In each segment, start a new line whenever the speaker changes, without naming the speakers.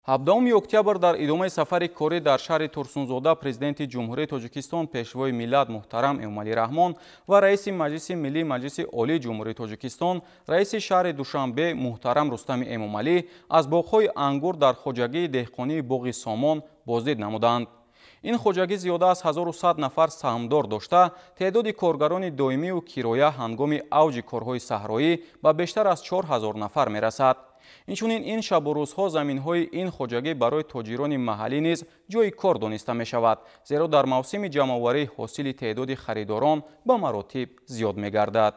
17 октябр дар идомаи сафари корӣ дар шаҳри Турсунзода Президенти Ҷумҳурии Тоҷикистон, Пешвои миллат муҳтарам Эмомалӣ Раҳмон ва Раиси Маҷлиси Миллии Маҷлиси Олии Ҷумҳурии Тоҷикистон, Раиси шаҳри Душанбе муҳтарам Рустами Эмомалӣ аз боғҳои ангур дар хоҷагии деҳқонии Боғи Сомон боздид намуданд. Ин хоҷагӣ зиёда аз 1100 нафар саҳмдор дошта, теъдоди коргарони доимию кироя ҳангоми авҷи корҳои саҳроӣ ба бештар аз 4000 нафар мерасад. Инчунин ин шабу рӯзҳо заминҳои ин хоҷагӣ барои тоҷирони маҳаллӣ низ ҷойи кор дониста мешавад, зеро дар мавсими ҷамъоварии ҳосили теъдоди харидорон ба маротиб зиёд мегардад.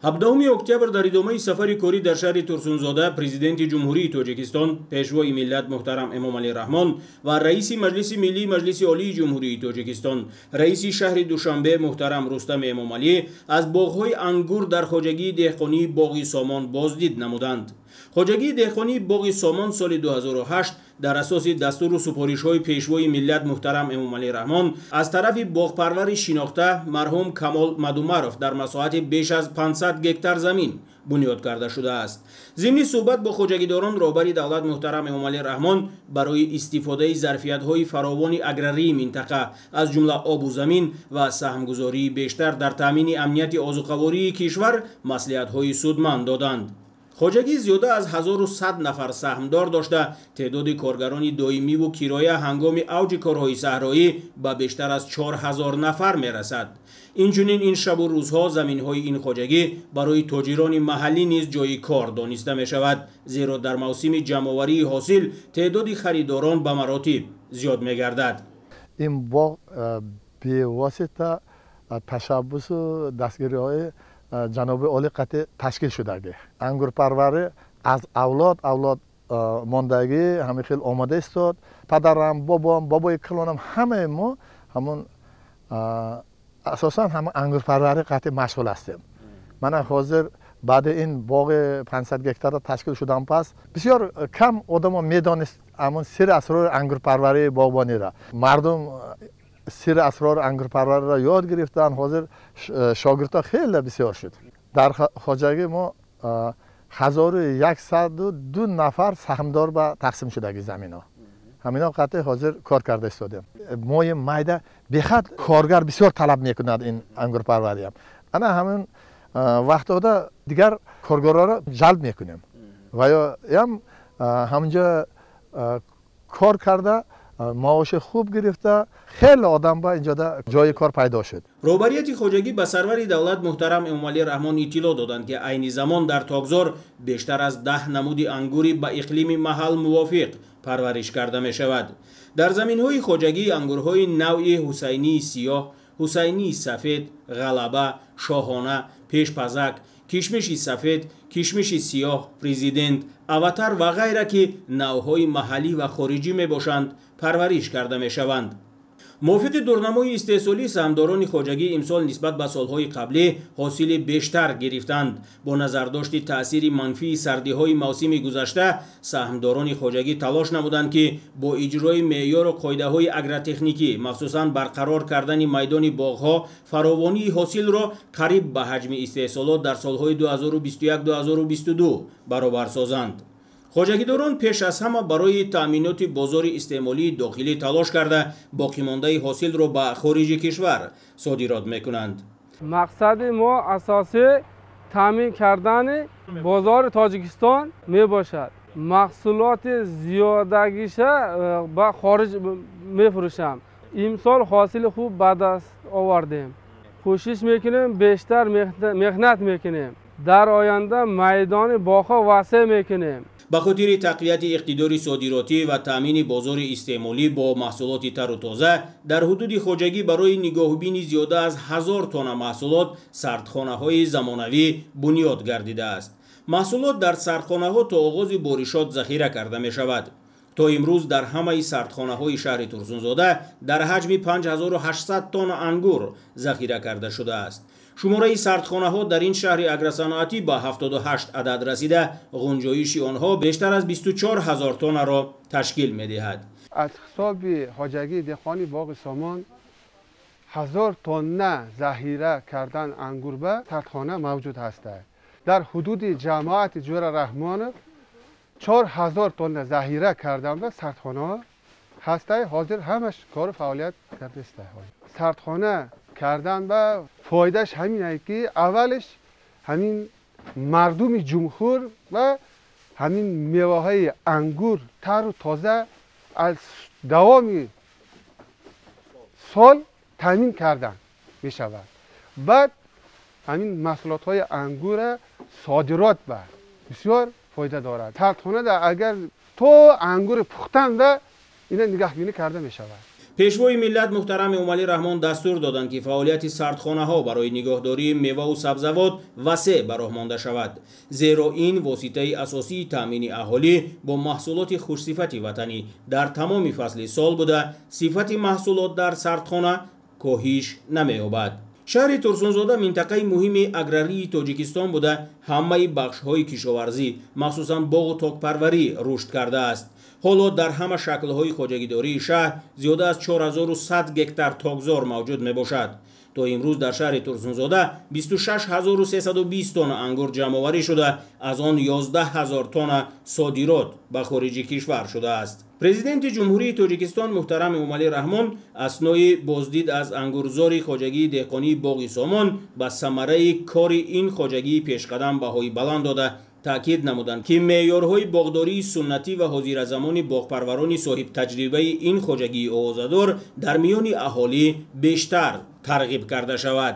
17 октябр дар идомаи сафари корӣ дар шаҳри Турсунзода Президенти Ҷумҳурии Тоҷикистон, Пешвои миллат муҳтарам Эмомалӣ Раҳмон ва Раиси Маҷлиси Миллии Маҷлиси Олии Ҷумҳурии Тоҷикистон, Раиси шаҳри Душанбе муҳтарам Рустам Эмомалӣ аз боғҳои ангур дар хоҷагии деҳқонии Боғи Сомон боздид намуданд. Хоҷагии деҳқонии Боғи Сомон соли 2008 дар асоси дастуру супоришҳои Пешвои миллат муҳтарам Эмомалӣ Раҳмон аз тарафи боғпарвари шинохта марҳум Камол Мадумаров дар масоҳати беш аз 500 гектар замин бунёд карда шудааст. Зимни суҳбат бо хоҷагидорон роҳбари давлат муҳтарам Эмомалӣ Раҳмон барои истифодаи зарфиятҳои фаровони аграрии минтақа, аз ҷумла обу замин ва саҳмгузории бештар дар таъмини амнияти озуқавории кишвар маслиҳатҳои судманд доданд. Хоҷагӣ зиёда аз 1100 нафар саҳмдор дошта, теъдоди коргарони доимиву кироя ҳангоми авҷи корҳои саҳроӣ ба бештар аз 4000 нафар мерасад. Инчунин ин шабу рӯзҳо заминҳои ин хоҷагӣ барои тоҷирони маҳаллӣ низ ҷойи кор дониста мешавад, зеро дар мавсими ҷамъоварии ҳосил теъдоди харидорон ба маротиб зиёд мегардад.
Ин боғ бевосита ташаббусу дастгириҳои ҷаноби олӣ қатъи ташкил шудагӣ. Ангурпарварӣ аз авлод авлод мондагӣ ҳамин хел омода истод. Падарам, бобом, бобои калонам, ҳамаи мо ҳамон асосан ҳама ангурпарварӣ қатъи машғул ҳастем. Мана ҳозир баъди ин боғи 500 гектара ташкил шудан пас бисёр кам одамо медонист ҳамон сири асрори ангурпарварии боғбониро. Мардум сири асрори ангурпарвариро ёд гирифтанд. Ҳозир шогирдҳо хеле бисёр шуд. Дар хоҷагӣ мо 1102 нафар саҳмдор ба тақсим шудагӣ заминҳо. Ҳаминҳо қатъи ҳозир кор карда истодем. Мои майда бехад коргар бисёр талаб мекунад ин ангурпарвариам. Ана ҳамин вақтода дигар коргарҳоро ҷалб мекунем ва ёам ҳаминҷо кор карда маоши хуб гирифта хеле одам ба инҷода ҷои кор пайдо шуд.
Роҳбарияти хоҷагӣ ба сарвари давлат муҳтарам Эмомалӣ Раҳмон иттилоъ доданд, ки айни замон дар токзор бештар аз 10 намуди ангури ба иқлими маҳал мувофиқ парвариш карда мешавад. Дар заминҳои хоҷагӣ ангурҳои навъи ҳусайнии сиёҳ, ҳусайнии сафед, ғалаба, шоҳона, пешпазак, кишмиши сафед, кишмиши сиёҳ, президент, аватар ва ғайра, ки навъҳои маҳаллӣ ва хориҷӣ мебошанд, парвариш карда мешаванд. Мувофиқи дурнамои истеҳсолӣ саҳмдорони хоҷагӣ имсол нисбат ба солҳои қаблӣ ҳосили бештар гирифтанд. Бо назардошти таъсири манфии сардиҳои мавсими гузашта саҳмдорони хоҷагӣ талош намуданд, ки бо иҷрои меъёру қоидаҳои агротехникӣ, махсусан барқарор кардани майдони боғҳо, фаровонии ҳосилро қариб ба ҳаҷми истеҳсолот дар солҳои 2021-2022 баробар созанд. Хоҷагидорон пеш аз ҳама барои таъминоти бозори истеъмолии дохилӣ талош карда, боқимондаи ҳосилро ба хориҷи кишвар содирот мекунанд.
Мақсади мо асосӣ таъмин кардани бозори Тоҷикистон мебошад. Маҳсулоти зиёдагиша ба хориҷ мефурӯшам. Имсол ҳосили хуб ба даст овардем. Кӯшиш мекунем, бештар меҳнат мекунем. Дар оянда майдони боғҳо васеъ мекунем.
Ба хотири тақвияти иқтидори содиротӣ ва таъмини бозори истеъмолӣ бо маҳсулоти тару тоза дар ҳудуди хоҷагӣ барои нигоҳубини зиёда аз 1000 тонна маҳсулот сардхонаҳои замонавӣ бунёд гардидааст. Маҳсулот дар сардхонаҳо то оғози боришот захира карда мешавад. То имрӯз дар ҳамаи сардхонаҳои шаҳри Турсунзода дар ҳаҷми 5800 тонна ангур захира карда шудааст. Шумораи сардхонаҳо дар ин шаҳри агросаноатӣ ба 78 адад расида, ғунҷоиши онҳо бештар аз 24 ҳазор тоннаро ташкил медиҳад.
Аз ҳисоби хоҷагии деҳқони Боғи Сомон 1000 тонна захира кардан ангур ба сардхона мавҷуд ҳастанд. Дар ҳудуди ҷамоати Ҷӯра Раҳмонов 4000 тонна захира кардан ба сардхона ҳастай. Ҳозир ҳамаш кору фаъолият кардааст. Сардхона кардан ба фоидааш ҳамин ае ки аввалаш ҳамин мардуми ҷумҳур ва ҳамин меваҳои ангур тару тоза аз давоми сол таъмин кардан мешавад. Баъд ҳамин маҳсулотҳои ангура содирот ба бисёр фоида дорад. Сардхонада агар то ангури пухтанда ина нигаҳбинӣ карда мешавад.
Пешвои миллат муҳтарам Эмомалӣ Раҳмон дастур доданд, ки фаъолияти сардхонаҳо барои нигоҳдории меваву сабзавот васеъ ба роҳ монда шавад, зеро ин воситаи асосии таъмини аҳолӣ бо маҳсулоти хушсифати ватанӣ дар тамоми фасли сол буда, сифати маҳсулот дар сардхона коҳиш намеёбад. Шаҳри Турсунзода минтақаи муҳими аграрии Тоҷикистон буда, ҳамаи бахшҳои кишоварзӣ, махсусан боғу токпарварӣ рушд кардааст. Ҳоло дар ҳама шаклҳои хоҷагидории шаҳр зиёда аз 4100 гектар токзор мавҷуд мебошад. То имрӯз дар шаҳри Турсунзода 26320 тонна ангур ҷамъоварӣ шуда, аз он 11000 тонна содирот ба хориҷи кишвар шудааст. Президенти Ҷумҳурии Тоҷикистон муҳтарам Эмомалӣ Раҳмон аснои боздид аз ангурзори хоҷагии деҳқонии Боғи Сомон ба самараи кори ин хоҷагии пешқадам баҳои баланд дода, таъкид намуданд, ки меъёрҳои боғдории суннатӣ ва ҳозиразамони боғпарварони соҳибтаҷрибаи ин хоҷагии овозадор дар миёни аҳолӣ бештар тарғиб карда шавад.